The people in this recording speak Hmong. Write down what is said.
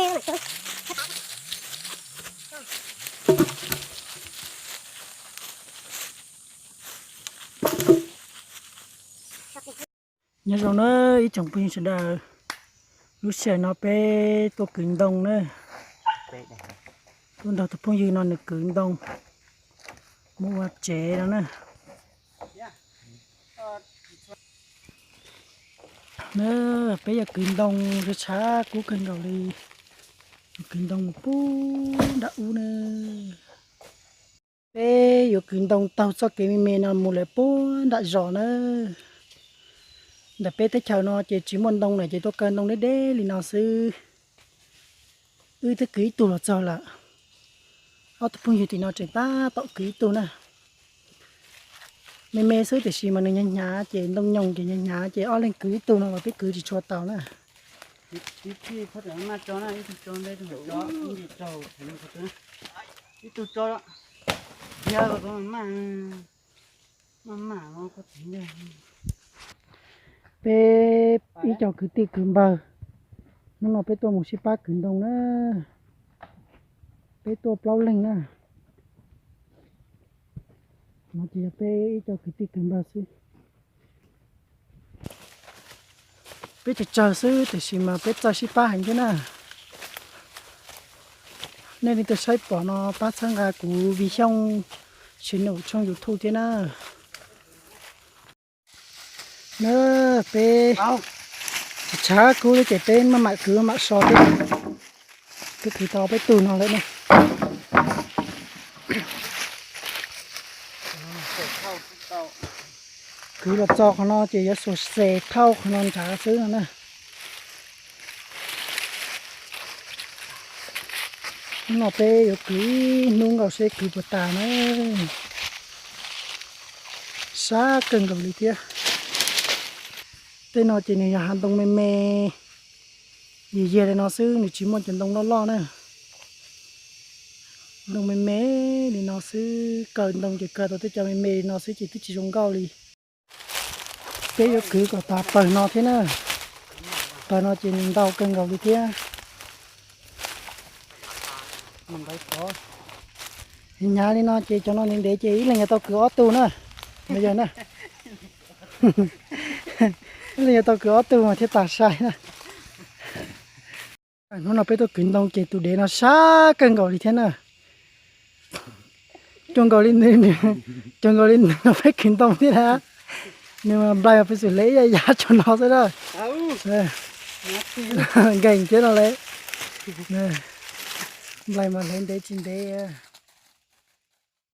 Nyob zoo na ib tsoom phooj ywg sawv daws, lub sij hawm no peb tuaj kwv ntoo na. Tuaj nrog tus phooj ywg no nws kwv ntoo mus ua tsev no na. Na, peb yog kwv ntoo tshav kub kawg nkaus li, kwv ntoo mus puag nram ub na. Peb yuav kwv ntoo taug txoj kev me me no mus lawm puag nram zos na. Ntawm peb teb chaws no ces tsis muaj ntoo lawm ces tuaj kaw ntoo deb deb li no xwb. Wb twb kwv ib tug los txog lawm, ob tug phooj ywg tim no tseem tab tom kwv ib tug na. Me me xwb tiam sis mas nws hnyav hnyav ces ntoo nyoos ces hnyav hnyav ces ob leeg kwv ib tug no los twb kwv tsis tshua tau na. Peb ib co kwv tij kwv npawg, hnub no peb tuaj mus sib pab kwv ntoo na. Peb tuaj plaub leeg na. No ces yog peb ib co kwv tij kwv npawg xwb. Peb tsawg tsawg xwb tiam sis mas peb txawj sib pab heev thiab na. Nej leej twg saib pom no pab txhawb nqa kuv Vij Xyooj channel tshooj YouTube thiab na. Na, peb tshav kub li ces peb maj mam kwv mam so thiab. Twb kwv tau peb tug no lawm na. Kwv los txog qhov no ces yuav xuas xes thauj qhov no nrad xwb no na. Hnub no peb yuav kwv ib hnub nkaus seb kwv puas tas na. Sab kawg nkaus li thiab. Tej no ces nws yog hav ntoo me me, yiag yiag li no xwb, nws tsis muaj cov ntoo loj loj na. Ntoo me me li no xwb, kaw ntoo ces kaw tau tej cov me me li no xwb ces twb tsis zoo nkauj li. Peb yuav kwv kom tas pawg no thiab na. Pawg no ces nws ntau kawg nkaus li thiab. Hnyav li no ces cov no ntev ntev ces ib leeg yuav tau kwv ob tug na. Yog na, ib leeg yuav tau kwv ob tug mas thiaj tas sai na. Hnub no peb tuaj kwv ntoo ces tus dev no sab kawg nkaus li thiab na. Cuag nkaus li, cuag nkaus li ntawm no peb kwv ntoo thiab na. Nws mas nplaig mas peb xum hle ib yam yav tso no xwb na. Nkees thiab no le. Nplaig mas hle ntev tsis ntev.